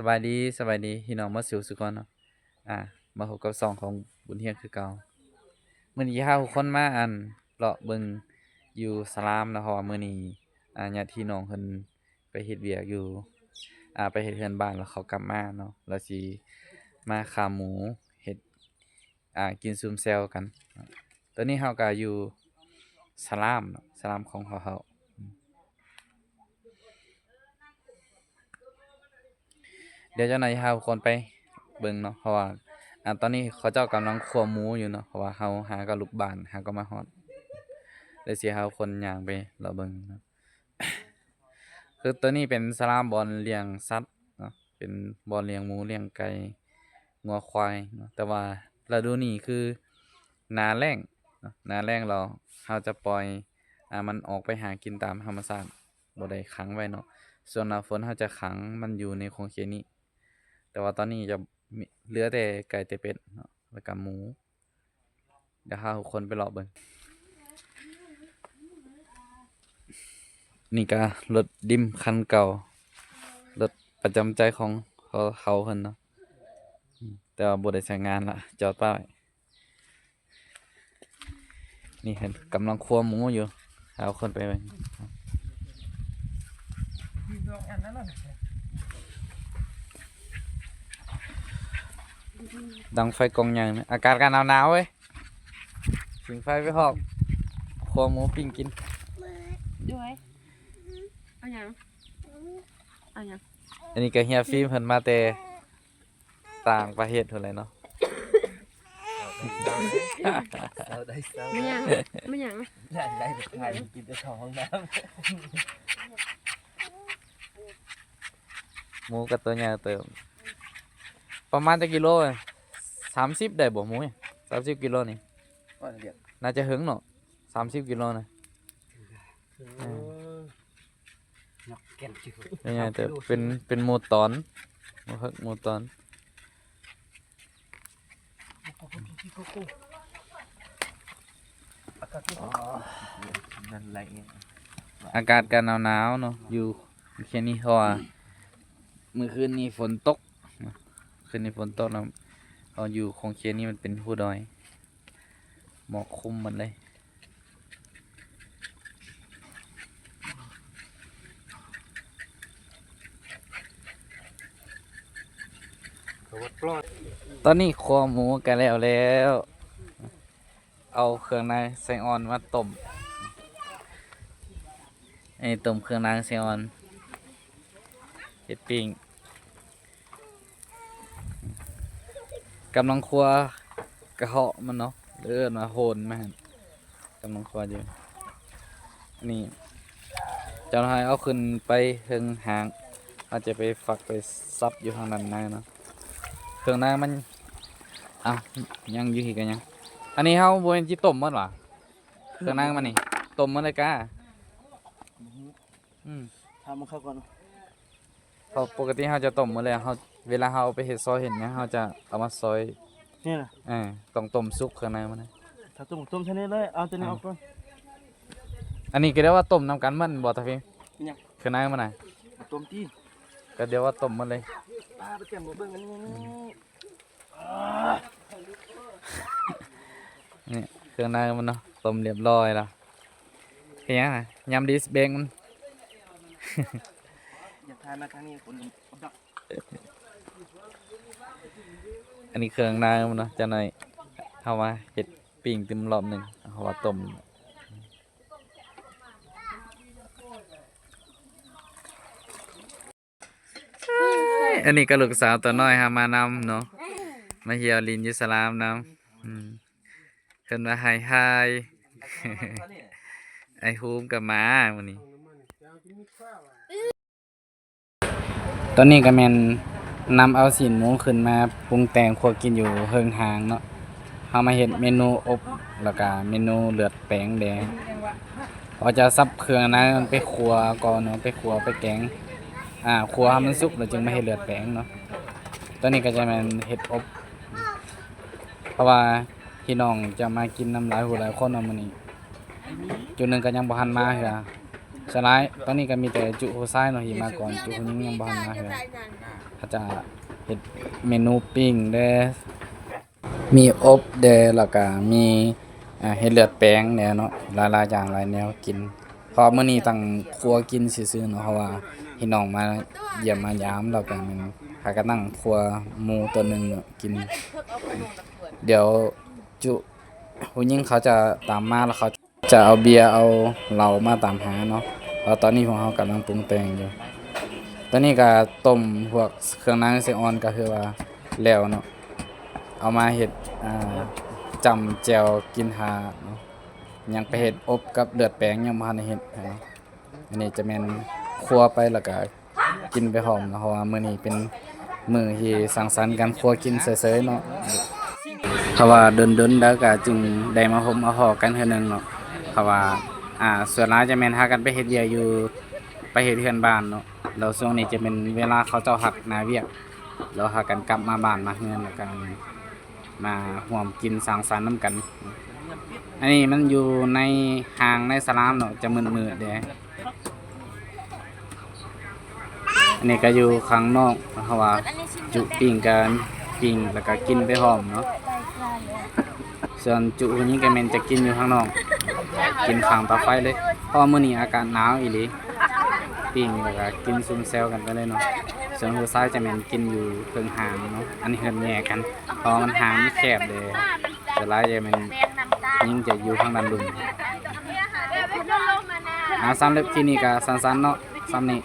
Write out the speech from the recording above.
ສະບາຍດີ ສະບາຍດີພີ່ນ້ອງໝົດສູ່ສູ່ຄົນເນາະ. ອ່າ ມາພົບກັບຊ່ອງຂອງບຸນຮຽງຄືເກົ່າ. ມື້ນີ້ພາທຸກຄົນມາ ອັນ ເລາະເບິ່ງຢູ່ສະຫຼາມເນາະ ເພາະວ່າມື້ນີ້ ອ່າ ຍາດພີ່ນ້ອງເພິ່ນໄປເຮັດວຽກຢູ່ ອ່າ ໄປເຮັດເຮືອນບ້ານ ແລ້ວເຂົາກັບມາເນາະ ແລ້ວຊິມາຂ້າໝູເຮັດ ອ່າ ກິນຊຸມແຊວກັນ. ຕອນນີ້ເຮົາກໍຢູ່ສະຫຼາມເນາະ ສະຫຼາມຂອງເຮົາ. ດຽວຈັກໜ່ອຍພາທຸກຄົນໄປເບິ່ງເນາະ ເພາະວ່າ ອ່າ ຕອນນີ້ເຂົາເຈົ້າກຳລັງຄົວໝູຢູ່ເນາະ ເພາະວ່າເຮົາຫາກໍລຸກບ້ານ ຫາກໍມາຮອດ ແລ້ວຊິພາທຸກຄົນຍ່າງໄປເລາະເບິ່ງເນາະ. ຄືໂຕນີ້ເປັນສະຫຼາມບ່ອນລ້ຽງສັດເນາະ ເປັນບ່ອນລ້ຽງໝູ ລ້ຽງໄກ່ ງົວ ຄວາຍເນາະ. ແຕ່ວ່າລະດູນີ້ຄືໜ້າແລ້ງເນາະ ໜ້າແລ້ງແລ້ວເຮົາຈະປ່ອຍ ອ່າ ມັນອອກໄປຫາກິນຕາມທຳມະຊາດ ບໍ່ໄດ້ຂັງໄວ້ເນາະ. ຊ່ວງໜ້າຝົນເຮົາຈະຂັງມັນຢູ່ໃນຂົງເຂດນີ້ ແຕ່ວ່າຕອນນີ້ຈະມີ ເຫຼືອແຕ່ໄກ່ແຕ່ເປັດເນາະ ແລ້ວກໍໝູ. ດຽວພາທຸກຄົນໄປເລາະເບິ່ງ. ນີ້ກໍລົດດິມຄັນເກົ່າ ລົດປະຈຳໃຈຂອງເຂົາເພິ່ນເນາະ ອືມ ແຕ່ວ່າບໍ່ໄດ້ໃຊ້ງານລະ ຈອດປະໄວ້. ນີ້ເຫັນກຳລັງຄົວໝູຢູ່ ພາທຸກຄົນໄປເບິ່ງ. ດັງໄຟກອງໃຫຍ່ ອາກາດກໍໜາວໆເວີຍ. ຜິງໄຟໄປຮອບ ຄົວໝູປີ້ງກິນ. ໂດຍ ເອົາຫຍັງ? ເອົາຫຍັງ? ອັນນີ້ກໍເຮຍຟີມເພິ່ນມາແຕ່ຕ່າງປະເທດພຸ້ນແຫຼະເນາະ. ເອົາໄດ້ເຊົາ ແມ່ນຫຍັງ? ແມ່ນຫຍັງ? ໄດ້ ໄດ້ໄປຖ່າຍກິນແຕ່ເຂົ້າຫ້ອງນ້ຳ. ໝູກໍໂຕໃຫຍ່ເຕີບ ປະມານຈັກກິໂລ? ສາມສິບໄດ້ບໍ່ໝູ? ສາມສິບກິໂລນີ້ ວ່າດຽວ ໜ້າຈະເຖິງເນາະ ສາມສິບກິໂລນະ. ເອີ ເອີ ຍັກແກ່ນຈິ້ວ ໃຫຍ່ເຕີບ ເປັນ ເປັນໝູຕອນ ໝູເພິກ ໝູຕອນ. ອາກາດກໍໜາວໆເນາະ ຢູ່ເຂດນີ້ ເພາະວ່າມື້ຄືນນີ້ຝົນຕົກ ຄືນນີ້ຝົນຕົກແລ້ວ ເຮົາຢູ່ຂົງເຂດນີ້ມັນເປັນພູດອຍ ໝອກຄຸມໝົດເລີຍ. ຕອນນີ້ຄົວໝູກໍແລ້ວແລ້ວ ເອົາເຄື່ອງໃນໄຊອ່ອນມາຕົ້ມ ອັນນີ້ຕົ້ມເຄື່ອງໃນໄຊອ່ອນ ເຮັດປີ້ງ. ກຳລັງຄົວກະເທາະມັນເນາະ ເອີ້ນວ່າໂຮນມັນ ກຳລັງຄົວຢູ່. ອັນນີ້ເຈົ້າໜ້າຍເອົາຂຶ້ນໄປເທິງຫ້າງ ເຮົາຈະໄປຝັກໄປສັບຢູ່ທາງດ້ານໃນເນາະ. ເຄື່ອງໃນມັນ ເອົ້າ ຍັງຢູ່ພີ້ກໍຍັງ. ອັນນີ້ເຮົາບໍ່ແມ່ນຊິຕົ້ມໝົດຫວາ? ເຄື່ອງໃນມັນນີ້ ຕົ້ມໝົດເລີຍກາ? ອືມ ຖາມເຂົາກ່ອນ. ເພາະປົກກະຕິເຮົາຈະຕົ້ມໝົດເລີຍ ເຮົາ ເວລາເຮົາເອົາໄປເຮັດຊອຍເຮັດຫຍັງ ເຮົາຈະເອົາມາຊອຍ. ນີ້ນະ? ເອີ ຕ້ອງຕົ້ມສຸກເຄື່ອງໃນມັນນະ. ຖ້າຕົ້ມ ຕົ້ມເທົ່ານີ້ເລີຍ ເອົາຕົວນີ້ອອກກ່ອນ. ອັນນີ້ກໍເອີ້ນວ່າຕົ້ມນຳກັນແມ່ນບໍ່ຕາພິມ? ເປັນຫຍັງ? ເຄື່ອງໃນມັນນະ ຕົ້ມຕິ? ກໍເອີ້ນວ່າຕົ້ມໝົດເລີຍ. ປ້າ ໄປແກະບໍ່ເບິ່ງອັນນີ້. ນີ້ເຄື່ອງໃນມັນເນາະ ຕົ້ມລຽບຮ້ອຍແລ້ວ. ເຮັດຫຍັງນະ? ຍຳດິສເບກມັນ. ຢາກຖ່າຍມາທາງນີ້ຄົນ. ອັນນີ້ເຄື່ອງໃນມັນເນາະ ຈັກໜ້ອຍເຮົາມາເຮັດປີ້ງຕື່ມລອບໜຶ່ງ ເຮົາວ່າຕົ້ມ. ອັນນີ້ກໍລູກສາວຕົວນ້ອຍເຮົາມານຳເນາະ ມາທ່ຽວຫຼິ້ນຢູ່ສະຫຼາມນຳ. ອືມ ເພິ່ນວ່າໃຫ້ຖ່າຍ ໄອ້ໂຮມກັບໝາມື້ນີ້. ຕອນນີ້ກໍແມ່ນນຳເອົາຊີ້ນໝູຂຶ້ນມາປຸງແຕ່ງຄົວກິນຢູ່ເຮືອນຮ່າງເນາະ. ເຮົາມາເຮັດເມນູອົບ ແລ້ວກະເມນູເລືອດແປງແດ່. ເຮົາຈະສັບເຄື່ອງໃນມັນໄປຂົ້ວກ່ອນເນາະ ໄປຂົ້ວໄປແກງ ອ່າ ຂົ້ວໃຫ້ມັນສຸກ ແລ້ວຈຶ່ງມາເຮັດເລືອດແປງເນາະ. ຕອນນີ້ກໍຈະແມ່ນເຮັດອົບ ເພາະວ່າພີ່ນ້ອງຈະມາກິນນຳຫຼາຍຜູ້ຫຼາຍຄົນເນາະມື້ນີ້. ຈຸດໜຶ່ງກໍຍັງບໍ່ທັນມາເທື່ອ. ສ່ວນຫຼາຍຕອນນີ້ກໍມີແຕ່ຈຸຜູ້ຊາຍເນາະທີ່ມາກ່ອນ, ຈຸຜູ້ຍິງຍັງບໍ່ທັນມາເທື່ອ. ເຂົາຈະເຮັດເມນູປີ້ງແດ່ ມີອົບແດ່ ແລ້ວກະມີ ອ່າ ເຮັດເລືອດແປງແດ່ເນາະ, ຫຼາຍໆຢ່າງຫຼາຍແນວກິນ. ເພາະມື້ນີ້ຕັ້ງຄົວກິນຊື່ໆເນາະ, ເພາະວ່າພີ່ນ້ອງມາຢ້ຽມມາຢາມ ແລ້ວກະແມ່ນພາກັນຕັ້ງຄົວໝູໂຕໜຶ່ງເນາະກິນ. ດຽວຈຸຜູ້ຍິງເຂົາຈະຕາມມາ ແລ້ວເຂົາ ຈະເອົາເບຍເອົາເຫຼົ້າມາຕາມຫາເນາະ. ແລ້ວຕອນນີ້ພວກເຮົາກຳລັງປຸງແຕ່ງຢູ່. ຕອນນີ້ກະຕົ້ມພວກເຄື່ອງໃນໄຊອ່ອນກະຄືວ່າແລ້ວເນາະ, ເອົາມາເຮັດ ອ່າ ຈ້ຳແຈ່ວກິນຖ້າເນາະ. ຍັງໄປເຮັດອົບກັບເລືອດແປງຍັງບໍ່ທັນໄດ້ເຮັດເນາະ. ອັນນີ້ຈະແມ່ນຄົວໄປແລ້ວກະ ກິນໄປພ້ອມເນາະ, ເພາະວ່າມື້ນີ້ເປັນມື້ທີ່ສັງສັນກັນຄົວກິນເສີຍໆເນາະ. ເພາະວ່າດົນໆແລ້ວກະຈຶ່ງໄດ້ມາພົບມາພໍ້ກັນເທື່ອໜຶ່ງເນາະ. ເພາະວ່າ ອ່າ ສ່ວນຫຼາຍຈະແມ່ນພາກັນໄປເຮັດວຽກຢູ່ ໄປເຮັດເຮືອນບ້ານເນາະ, ແລ້ວຊ່ວງນີ້ຈະເປັນເວລາເຂົາເຈົ້າພັກໜ້າວຽກ ແລ້ວພາກັນກັບມາບ້ານມາເຮືອນ ແລ້ວກະ ມາຮ່ວມກິນສັງສັນນຳກັນ. ອັນນີ້ມັນຢູ່ໃນຫ້າງໃນສະຫຼາມເນາະ, ຈະມືດໆເດ້. ອັນນີ້ກໍຢູ່ຂ້າງນອກ ເພາະວ່າຈຸປີ້ງກັນ ປີ້ງແລ້ວກໍກິນໄປພ້ອມເນາະ. ສ່ວນຈຸຜູ້ຍິງກໍແມ່ນຈະກິນຢູ່ຂ້າງນອກ ກິນຂ້າງເຕົາໄຟເລີຍ, ເພາະວ່າມື້ນີ້ອາກາດໜາວອີ່ຫຼີ. ປີ້ງແລ້ວກໍກິນຊຸມແຊວກັນໄປເລີຍເນາະ. ສ່ວນຜູ້ຊາຍຈະແມ່ນກິນຢູ່ເທິງຫ້າງເນາະ, ອັນນີ້ເຮືອນແຍກກັນ ເພາະວ່າມັນຫ້າງມັນແຄບເດ້. ສ່ວນຫຼາຍຈະແມ່ນຍິງຈະຢູ່ທາງດ້ານລຸ່ມ. ອ່າ ສຳລັບຄລິບນີ້ກໍສັ້ນໆເນາະ ສ່ຳນີ້.